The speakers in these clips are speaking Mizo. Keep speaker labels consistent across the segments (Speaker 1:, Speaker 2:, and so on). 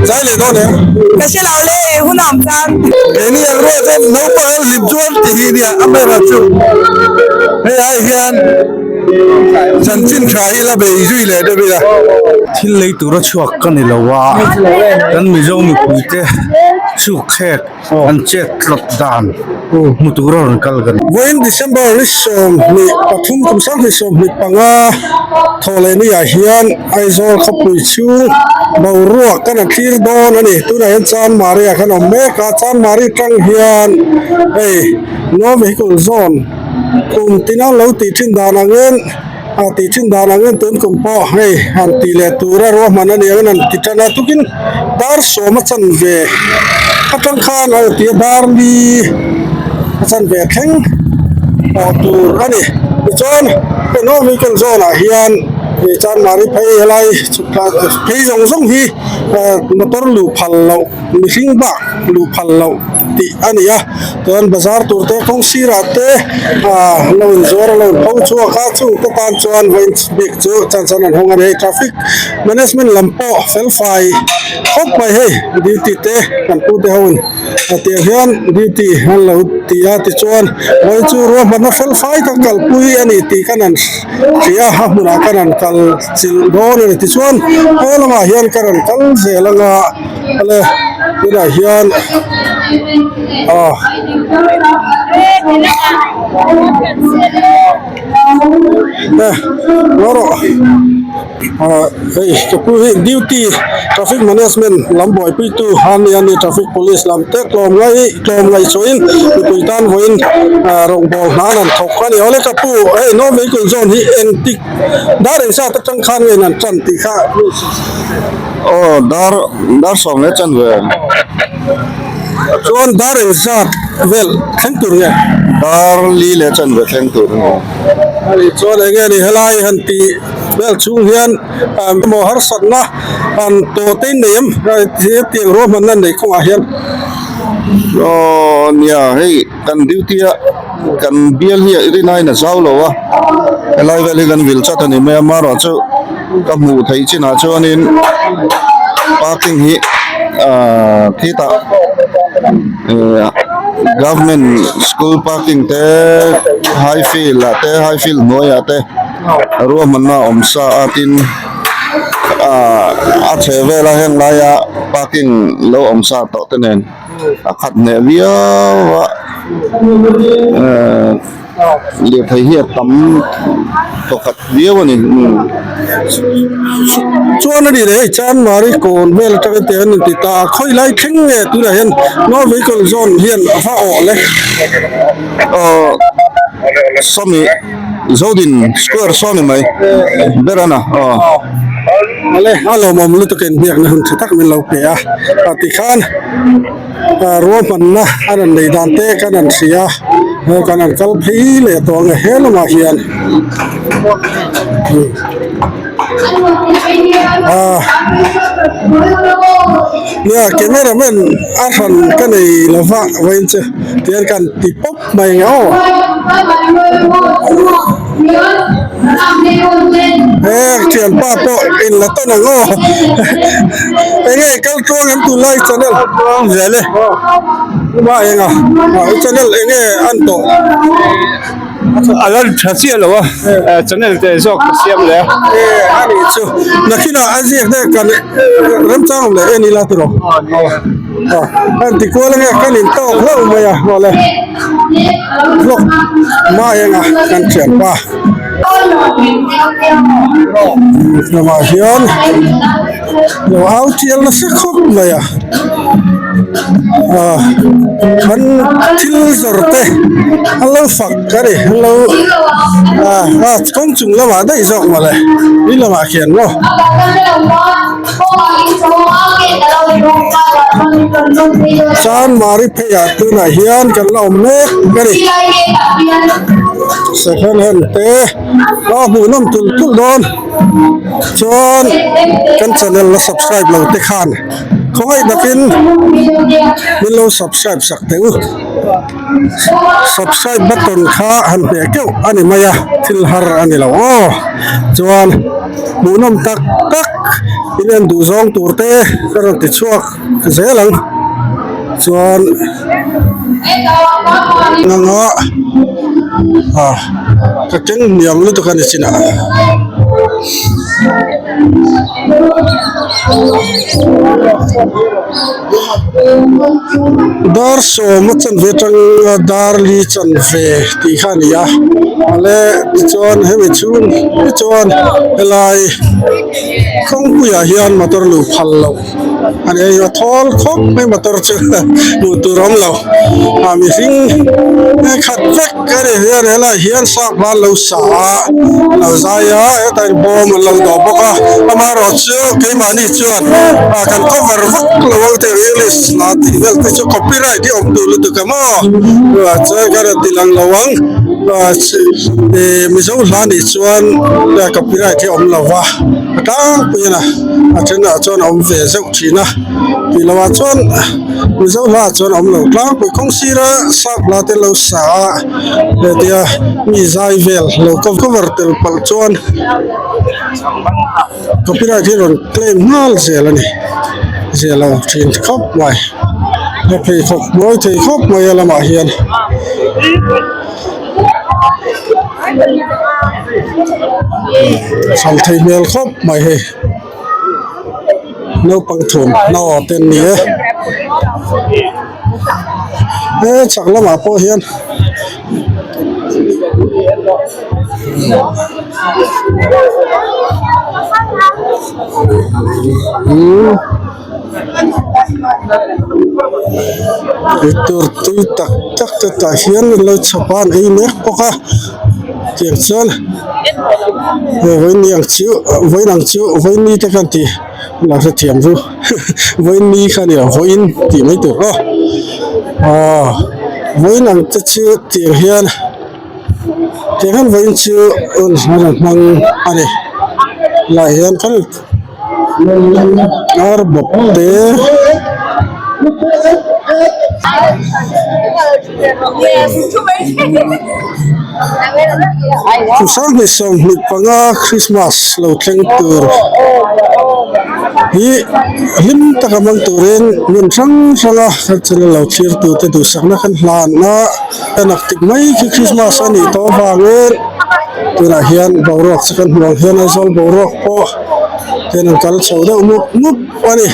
Speaker 1: Zai leh dawn em?
Speaker 2: Ka hre lo le, hun a awm chuan.
Speaker 1: Keini ang ruah chuan naupang an hlim chuan ti hi nia amaherawh chu hei ai hian chanchin tha hi la bei zui leh deuh ila.
Speaker 3: Thil lei tura chhuak ka ni lo a, kan Mizo mipuite chhuk thlek an chet tlawt dan hmu tura rawn kal ka ni.
Speaker 1: Vawiin December ni 23 kum 2025 thawh leh ni ah hian Aizawl khawpui chu boruak kan a thlir dawn a ni. Tunah hian Chanmari ah khan awm mek a, Chanmari tang hian hei No Vehicle Zone kum tina lo tih thin dan angin a tih thin dan angin tun kum pawh hei han tih leh tura ruahman a ni angin an ti tan a, tukin dar sawm a chan ve atang khan a ti a dar li a chan ve thleng tawh tur a ni. Tichuan hei No Vehicle Zone ah hian Ih Chanmari phei helai chhuk thla phei zawng zawng hi motor luh phal loh mihring bak luh phal loh tih a ni a chuan bazar tur te kawng sirah te ah lo inzuar a lo inpho chhuak a chung te tan chuan vawiin bik chu chance an rawn hawng a ni hei traffic management lam pawh fel fai khawp mai hei duty te kan pu te ho in. Tiang hian duty an lo ti a tichuan vawiin chu ruahmanna fel fai tak kalpui a ni tih kan han hria a hmunah kan han kal chilh dawn a ni tichuan he lamah hian ka rawn kal zel anga awle tunah hian ah eh ngaw rawh. Ah hei ka pu hi duty traffic management lam buaipui tu a ni a ni traffic police lam te tlawm ngai tlawm ngaihchuahin mipui tan vawiin ah rawngbâwl hna an thawk a ni awle ka pu hei no vehicle zone hi engtik dar engzat atang khan nge an tan tih kha
Speaker 3: aw dar dar sawm leh chan ve
Speaker 1: chuan dar engzat vel thleng tur nge
Speaker 3: dar li leh chan ve thleng tur a ni.
Speaker 1: Ani chuan enge ni helai han tih vel chhung hian emaw harsatna han tawh te in nei em hetiang ruahmanna an neih kawngah hian.
Speaker 3: Aw nia hei kan duty a kan bial hi a rinaiin a zau lo a helai vel hi kan vil chat a ni mai a amaherawhchu ka hmuh theih chinah chuanin parking hi ahh khitah eh government school parking te high field ah te high field hnuaiah te ruahmanna a awm sa a tin ah a chheh vela heng laia parking lo awm sa tawh te nen a khat hneh viau a eh lirthei hi a tam tawkhat viau a ni.
Speaker 1: Chuan a ni leh hei Chanmari kawn vel atangin te an inti ta a khawi lai thleng nge tunah hian no vehicle zone hian a va awh le.
Speaker 3: Aw sawmi Zodin square saw ni mai ber a na aw.
Speaker 1: Awle a lawmawm lutuk in biakna hun tha tak min lo pe a tikhan ruahmanna a rawn nei dan te kan han hria a kan han kal phei leh tawh ang e he lamah hian ah nia camera man a hran ka nei lova vawiin chu tihian kan ti pawp mai ang e aw. He thianpa pawh in la tawn ang aw enge kal tluang em tunlai channel
Speaker 3: tluang zel e
Speaker 1: ma enga i channel enge an tawh
Speaker 3: a la tha chiah lo a channel te zawk ka siam leh a
Speaker 1: e a nih chu nakinah a ziak te kan remchang awm leh en ila tiraw an ti kual ange kan in tawk hlauh mai a awle. Vlog hma enga kan thianpa lamah hian lo au chial nasa khawp mai a ah an thil zawrh te an lo fak a ni an lo ah ah kawng chung lamah daih zawk mawle tui lamah khian maw. Chanmari pheiah tunah hian kan la awm mek a ni. Second hand te a hmuhnawm tulh tulh dawn chuan kan channel la subscribe lo te khan khawngaih takin min lo subscribe sak teh u. Subscribe button kha han hmeh keuh a ni mai a thil har a ni lo aw chuan hmuhnawm tak tak. In en duh zawng tur te ka rawn ti chhuak zel ang chuan nanga ah ka keng hniam lutuk a ni chinah. Dar sawma chanve atanga dar li chanve tih kha a ni a awle tichuan hemi chhung hi chuan helai kawngpuiah hian motor luh phal loh a ni a thawl khawp mai motor chu hmuh tur a awm lo a mihring khat vek a ni hian helaiah hian sap hla an lo sa a an lo zai a hetah hian bawm an lo dawh bawk a amaherawhchu keimahni chuan ah kan cover vak lo ang tih english hla tih vel te chu copyright hi awm duh lutuk a maw chuan ka rawn ti lang lo ang mizo hla nih chuan copyright hi a awm lo va a tlangpui a a thenah chuan a awm ve zeuh thin a tih loh ah chuan mizo hla ah chuan a awm lo tlangpui kawng sira sap hla te lo sa a hetia mi zai vel lo cover tel palh chuan copyright hi rawn claim nghal zel a ni zel lo thin khawp mai a pheikhawk mawi thei khawp mai a lamah hian. Chhal thei hmel khawp mai hei naupang thum nau te an ni e he chhak lamah pawh hian Eitur tui tak tak te tah hian an lo chhawp a an ei mek bawk a tiang chuan he vawiin ang chu vawiin ang chu vawiin ni te khan tih lo hrethiam chu vawiin ni kha a ni lo vawiin tih mai tur aw aw vawiin ang te chu tiang hian tiang hian vawiin chu an rawn hmang a ni lah hian kal. Ar bawp te 2025 Christmas lo thleng tur hi hlim taka hmang turin hmun hrang hranga kan channel lo thlir tute duhsakna kan hlan a a naktik mai khi Christmas a nih tawh avangin. Tunah hian boruak chu kan hmu ang hian Aizawl boruak pawh hian an kal chho deuh mup mup a ni.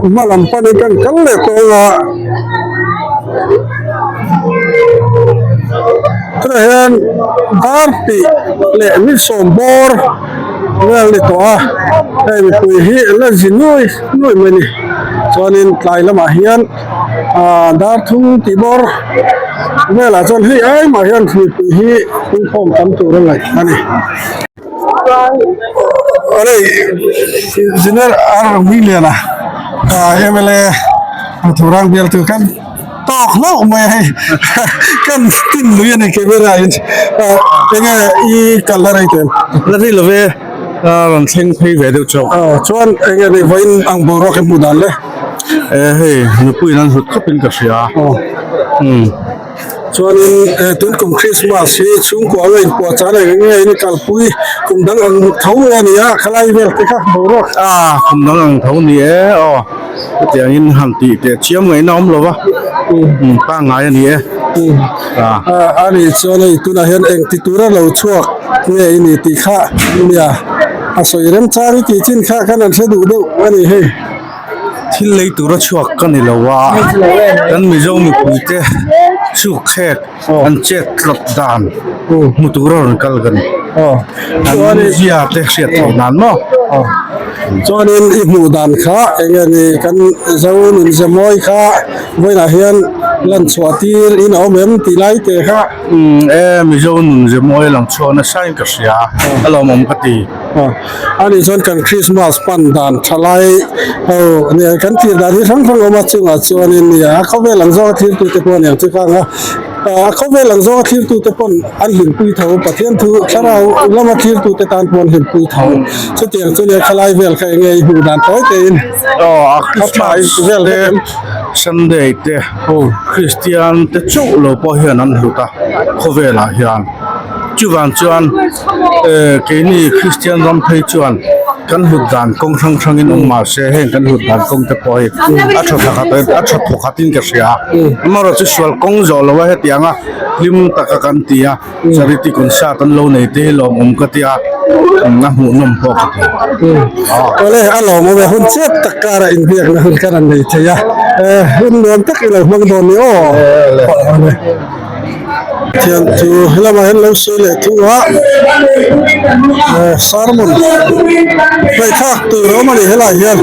Speaker 1: Hma lam panin kan kal leh tawng a. Tunah hian dar tih leh ni sawm bawr vel ni tawh a hei mipui hi la zi nuai nuai mai a ni chuanin tlai lamah hian ah dar thum tih bawr velah chuan hei ai mah hian mipui hi inkhawm tam tur a ngaih a ni. Engineer R Hmingliana mla Thurang bialtu kan tawk hlauh mai a hei kan tin lui a ni camera in enge i kal la rei teh
Speaker 3: La rei lo ve a rawn thleng phei ve deuh chauh.
Speaker 1: Chuan enge ni vawiin ang boruak i hmuh dan le?
Speaker 3: E hei mipuiin an hlut khawpin ka hria.
Speaker 1: Chuanin tun kum Christmas hi chhungkua anga inpuah chah leh eng nge in kalpui kum dang ang tho nge a ni a khalai vel te kha boruak.
Speaker 3: A kum dang ang tho ni e aw hetiangin han tih teh chiam ngaihna awm lo va pangngai a ni e.
Speaker 1: A nih chuan hei tunah hian eng ti tura lo chhuak nge i ni tih kha nia a sawi remchang i tih chin kha kan han hre duh deuh a ni hei.
Speaker 3: Thil lei tura chhuak ka ni lo a, kan Mizo mipuite chhuk khek an chet tlawt dan hmu tura rawn kal ka ni. An zia te hriat theih nan maw?
Speaker 1: Chuanin i hmuh dan kha eng nge ni kan Zo nun ze mawi kha vawiinah hian lan chhuah tir in a awm em tih lai te kha.
Speaker 3: E Mizo nun ze mawi a lang chhuak nasa in ka hria a lawmawm ka ti.
Speaker 1: A nih chuan kan Christmas pan dan tha lai ho nia kan thlir dan hi hrang hrang a awm a chungah chuanin nia a khawvel ang zawnga thlirtute pawh aniang chu khang a a khawvel ang zawnga thlirtute pawn an hlimpui tho Pathian thu thlarau lama thlirtute tan pawh an hlimpui tho chutiang chu nia khalai vel kha enge i hmuh dan tawi tein
Speaker 3: aw a Christmas
Speaker 1: vel
Speaker 3: te Sunday te Christian te chauh lo pawh hian an hlut a khawvelah hian. Chuvang chuan keini Kristian ram phei chuan kan hlut dan kawng hrang hrangin awm mah se heng kan hlut dan kawng te pawh hi a tha thakhat a tha thawkhatin ka hria a. Amaherawhchu chu sual kawng zawh lo a hetiang a hlim taka kan ti a charity concert an lo nei te hi lawmawm ka ti a a hmuhnawm pawh ka ti.
Speaker 1: Awle a lawmawm e hun chiat tak karah inbiakna hun kan han nei thei a hun nuam tak i lo hmang dawn ni aw. Thian chu helamah hian lo sawi leh thung a sermon ngaihthlak tur a awm a ni helaiah hian.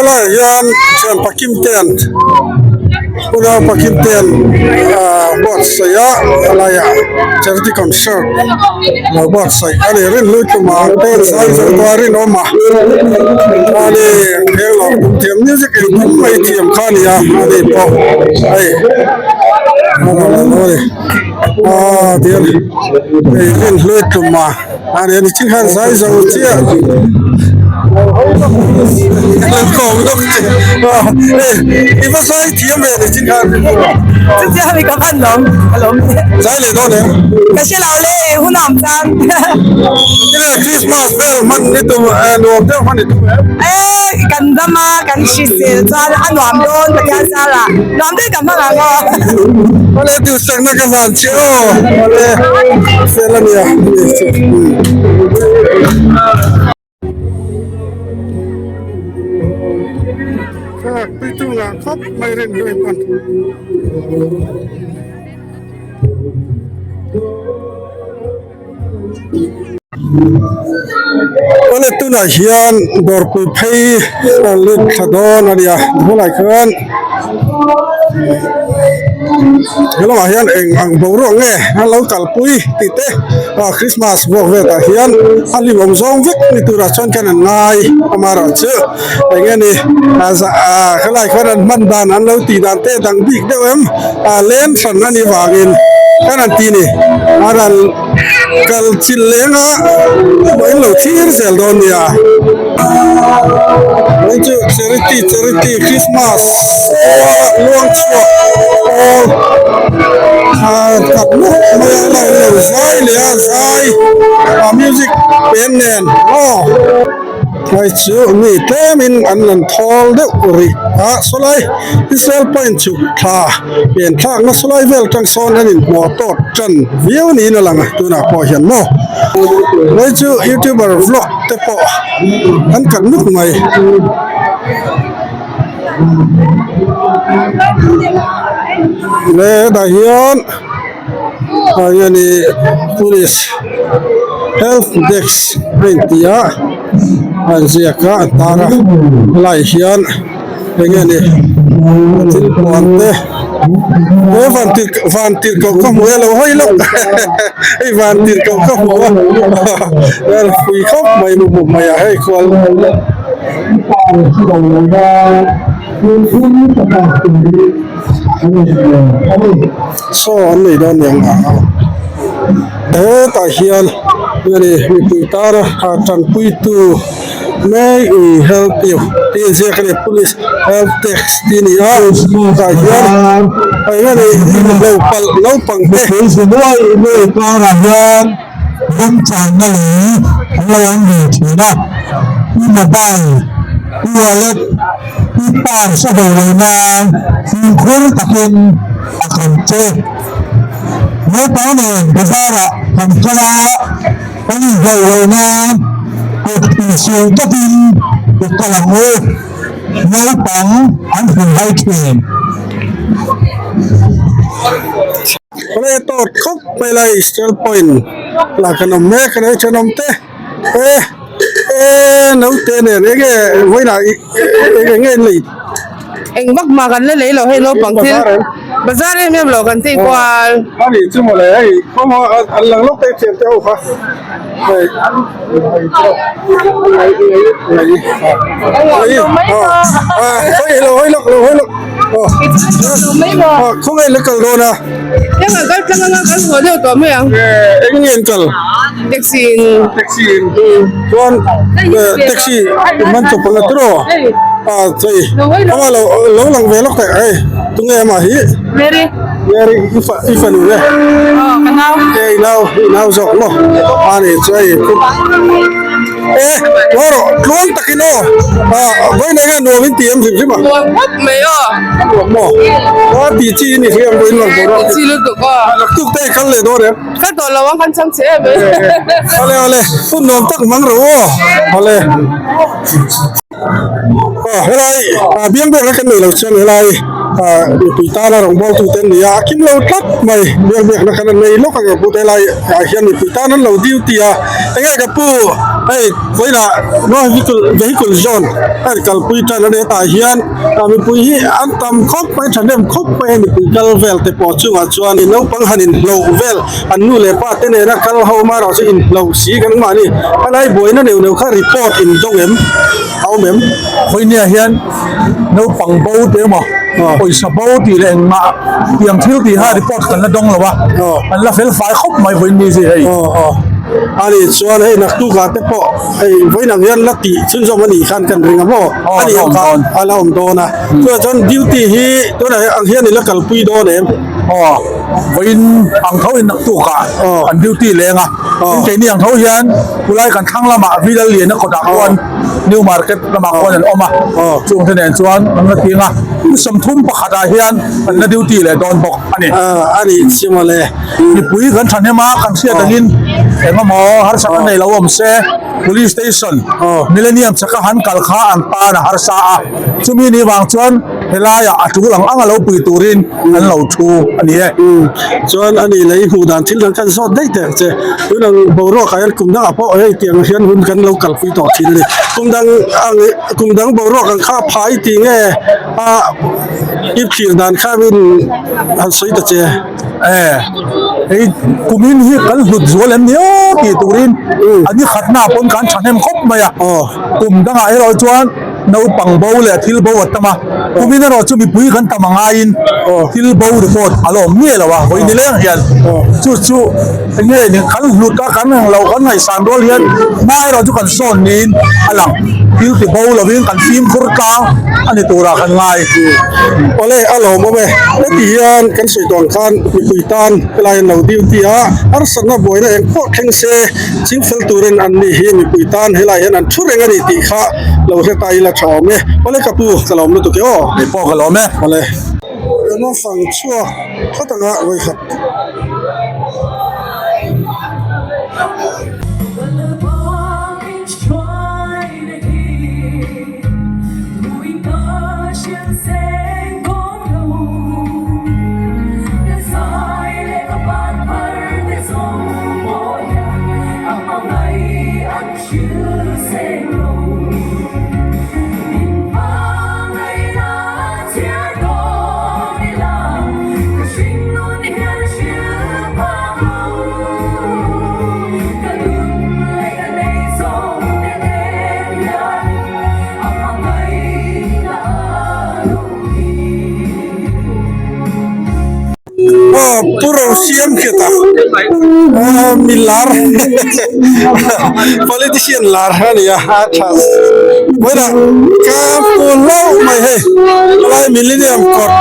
Speaker 1: Helaiah hian thian pakim te an unau pakim te an ah buatsaih a helaiah charity concert lo buatsaih a ni rinhlui tum ang te an zai zo tawh a rinawm a chuanin phenglo tum thiam music engkim mai thiam kha a ni a ani pawh hei a rawn lang a ni ah tihian hei rinhlui tum a. A ni chin khan zai zo chiah kawm dawk che i va zai thiam ve ni chin khan
Speaker 2: Chutia mi ka van lawm ka lawm
Speaker 1: zai leh dawn em
Speaker 2: ka hre lo le hun a awm chuan
Speaker 1: enge Christmas vel hman ni tum nuam deuh hman ni tum em
Speaker 2: e kan dam a kan hrisel chuan a nuam dawn Pathian zara nuam deuh ka hmang ang aw
Speaker 1: Awle duhsakna ka van che aw awle fel a nia Thlalak pui tu ngah khawp mai rin hlui pawn. Awle tunah hian dawrpui phei a lut thla dawn a nia bulah khan he lamah hian eng ang boruak nge an lo kalpui tih te ah Christmas vuak vel ah hian a hlimawm zawng vek ni turah chuan khan an ngai amaherawhchu eng nge ni ah helai khan an hman dan an lo tih dan te dang bik deuh em ah leng hran a nih vangin khan an ti ni a ral kal chilh leng a in lo thlir zel dawn nia hei chu charity charity Christmas luang chhuak pawl ah tak nawk mai a la in lo zai leh a zai ah music pen nen aw. Hei chu mi tlemin an rawn thawl deuh rih a sawlai Israel point chhuk thla pian thlakna sawlai vel tang sawn an inhmuh tawt tan viau niin a lang a tunah pawh hian maw hei chu youtuber vlog te pawh an kat nuk mai. Hetah hian ah hian ih police health desk a inti a a inziak a a tar a helaiah hian eng nge ni thil puan te he van tir van tirhkoh ka hmu e lo hawi lawk hei van tirhkoh ka hmu a pui khawp mai mu hmu mai a hei khual. Saw an nei dawn niang a hetah hian hei mipui tana tanpuitu may we help you tih a inziak a ni police help desk tih a ni a tah hian eng nge ni lo palh naupang te.
Speaker 4: Remchangna lei an lo awm ve thin a, i mobile, i wallet, i purse a bo loh nan fimkhur takin a kan che. Naupang nen bazar-ah kan kal a, kan inhlauh loh nan kut insuih takin i kal ang u. Naupang an hrilhhai thin.
Speaker 1: Awle tawt khawp mai lai Israel point lah kan awm mek a ni thenawm te e e naute nen enge vawiinah eng nge in lei
Speaker 2: eng vak mah kan la lei lo hei naupang thil bazar em em lo kan tih kual
Speaker 1: a nih chu mawle hei kawng an lang lawk te thian te ho kha hei lo hawi lawk lo hawi lawk. Khawngaih la kal dawn a.
Speaker 2: Heng an kal tlang anga kan haw deuh tawh mai ang.
Speaker 1: Eng nge an kal?
Speaker 2: Taxi in.
Speaker 1: Taxi in. Chuan taxi man chawp ang a tiraw? A chei. Ama lo lo lang ve lawk teh hei. Tunge amah hi?
Speaker 2: Mary.
Speaker 1: Mary i fa i fanu nge?
Speaker 2: Aw ka nau.
Speaker 1: E i nau i nau zawk maw? A ni chu hei. E ngaw rawh tluang takin aw vawiin enge nuam in ti em hrim hrim a.
Speaker 2: Nuam khawp mai aw.
Speaker 1: A nuam maw? A ti chi i ni hriam vawiin lang tawh rawh.
Speaker 2: Ti chi lutuk aw.
Speaker 1: Naktuk te i kal leh dawn em?
Speaker 2: Kal tawh lo ang kan chang che em e.
Speaker 1: Awle awle hun nuam tak mang rawh u aw. Awle. Aw helai biang ber kha kan nei lo chuan helai. Mipui tana rawngbawltu te an ni a, a kim lo tlat mai. Biak biakna khan an nei lawk ang e pu te helai ah hian mipui tan an lo duty a. Enge ka pu hei vawiinah no vehicle vehicle zone a in kalpui tan a ni hetah hian mipui hi an tam khawp mai thahnem khawp mai a mipui kal vel te pawh chungah chuan naupang han inhloh vel an nu leh pa te nena kal ho amaherawh chu inhloh si kan mahni helai buaina neuh neuh kha report in dawng em a awm em?
Speaker 4: Vawinia hian naupang bo te emaw pawisa bo tih leh engmah tiang thil tih kha report kan la dawng lo a an la fel fai khawp mai vawiin ni zui hei.
Speaker 1: Aw a nih chuan hei naktukah te pawh hei vawiin ang hian la tih chhunzawm a nih khan kan ring a maw a nih ang kha a la awm dawn a chuvang chuan duty hi tunah ang hian i la kalpui dawn em?
Speaker 4: Aw vawiin ang tho in naktukah an duty leng a tin keini ang tho hian khulai kan thlang lamah Villa Liana kawtah khuan New Market lamah khuan an awm a, chungte nen chuan an la tling a, ni 31 ah hian an la duty leh dawn bawk a ni.
Speaker 1: A nih chi mawle.
Speaker 4: Mipui kan thahnem a, kan hriat angin engemaw harsatna nei lo awm se, Police Station, Millennium chaka han kal kha an tan a harsa a, chumi ni vang chuan helaiah a tul ang ang a lo pui turin an lo thu a ni e.
Speaker 1: Chuan a nih lei hmuh dan thil dang khan zawt daih teh ang che. Tun ang boruak ah hian kum dangah pawh hei tiang hian hun kan lo kalpui tawh thin a ni. Kum dang ang kum dang boruak ang kha phai tih nge a i thlir dan kha min han sawi ta che.
Speaker 4: E hei kumin hi kan hlut zual em ni aw tih turin a ni khatna pawn kan thahnem khawp mai a. Kum dangah erawh chuan Naupang bo leh thil bo a tam a, kumin erawh chu mipui kan tam a ngaiin thil bo report a la awm miah lo a, vawi ni leng hian chu chu enge ni kan hlut a, kan eng lo kan ngaihsan rual hian hma erawh chu kan sawn niin a lang, thil ti bo lovin kan fimkhur tlang a ni turah kan ngai.
Speaker 1: Awle a lawmawm e, heti hian kan sawi tawh ang khan mipui tan helai an lo duty a, harsatna buaina eng pawh thleng se, Ching fel turin an ni hi mipui tan helai hian an thu reng a ni tih kha lo hre ta ila tha awm e. Awle ka pu ka lawm lutuk e aw.
Speaker 4: Kei pawh ka lawm e.
Speaker 1: Awle. Kan fang chhuak phawt anga vawikhat. Aw pu Rosiam Kheta aw mi lar politician lar a ni a a tha vawiinah ka hmu hlauh mai hei helai millennium court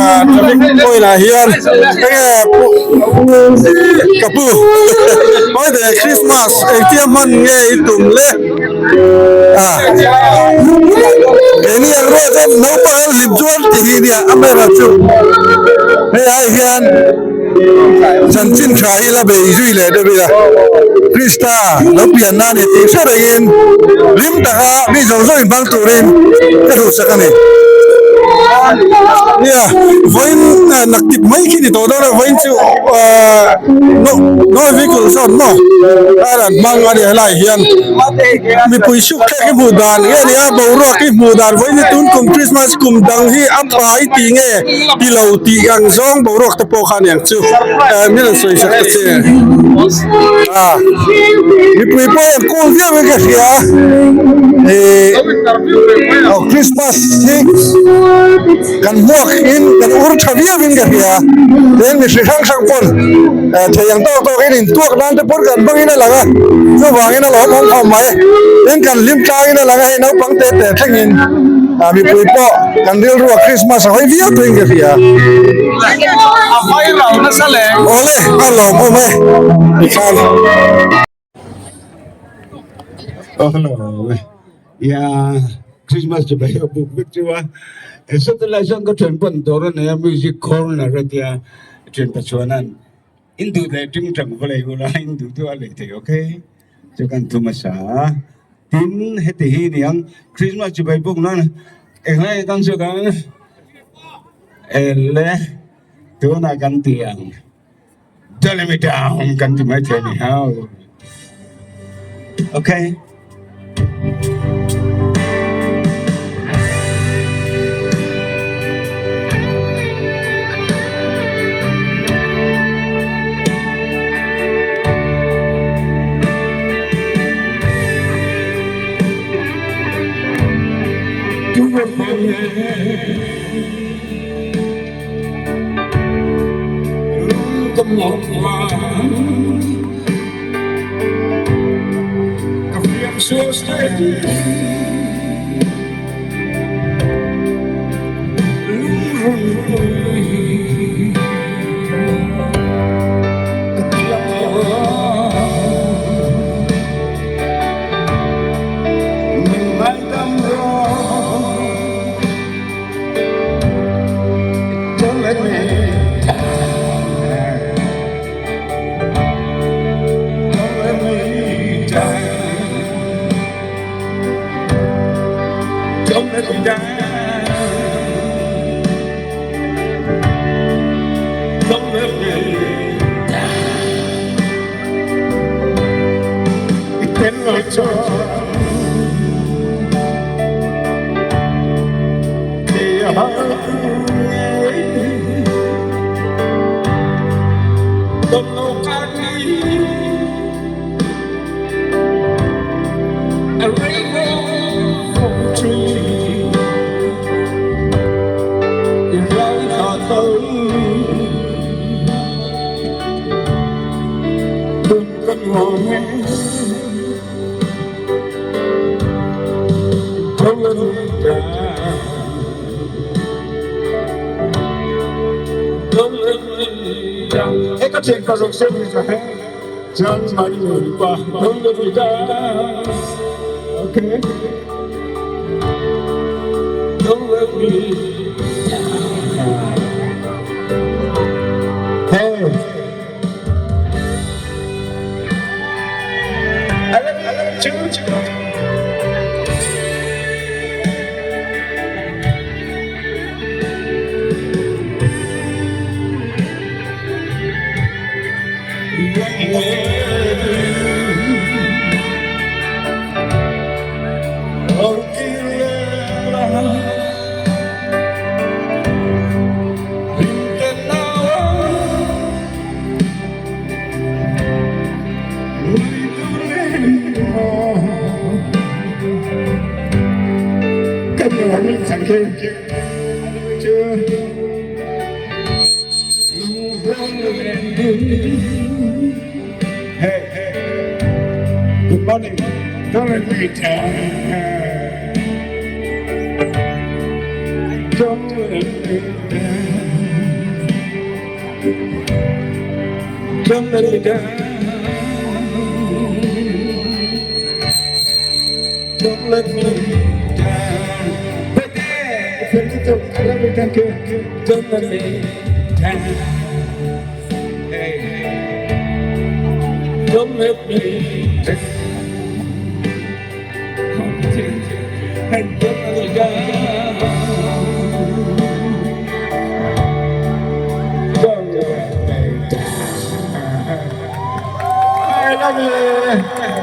Speaker 1: ah traffic point ah hian enge pu ka pu hawite christmas engtia hman nge i tum le
Speaker 3: Keini ang rual chuan naupang an hlim chuan ti hi nia amaherawh chu hei ai hian chanchin tha hi la bei zui leh deuh ila Krista lo pian nan ni tih hre rengin hlim taka mi zawng zawng inhmang turin ka duhsak a ni.
Speaker 1: Nia vawiin naktip mai khi ni tawh dawn a vawiin chu no vehicle sawn maw a rawn hmang a ni helai hian mipui suk thlek hi hmuh dan nge ni a boruak hi hmuh dan vawiin hi tun kum Christmas kum dang hi a pai tih nge ti lo tih ang zawng boruak te pawh kha a ni ang chu min rawn sawi sak ta che.
Speaker 3: Mipui pawh hi an cool viau in ka hria ih aw Christmas hi kan hmuak in kan ur tha viau in ka hria tin mi hri hrang hrang pawn thei ang tawk tawk in intuak nan te pawn kan hmang in a lang a chuvangin a lo awm khawp mai tin kan hlim tlang in a lang a hei naupang te te thleng in mipui pawh kan rilru a Christmas a hawi viau tawh in ka hria.
Speaker 1: Awle a lawmawm e tikhan.
Speaker 5: Oh, ya Christmas chu bai buk vek chu a e satilai chuan ka thian pawn dawr a nei a music corner a tia thian pa chuanan in duh leh ting tang va lei ula in duh duh a lei thei okay chu kan thum a sa a tin heti hi niang Christmas chu bai buk nan englai kan chu kan. Ele tunah kan ti ang Don't let me down kan ti mai thei a ni hau. Okay. I love you.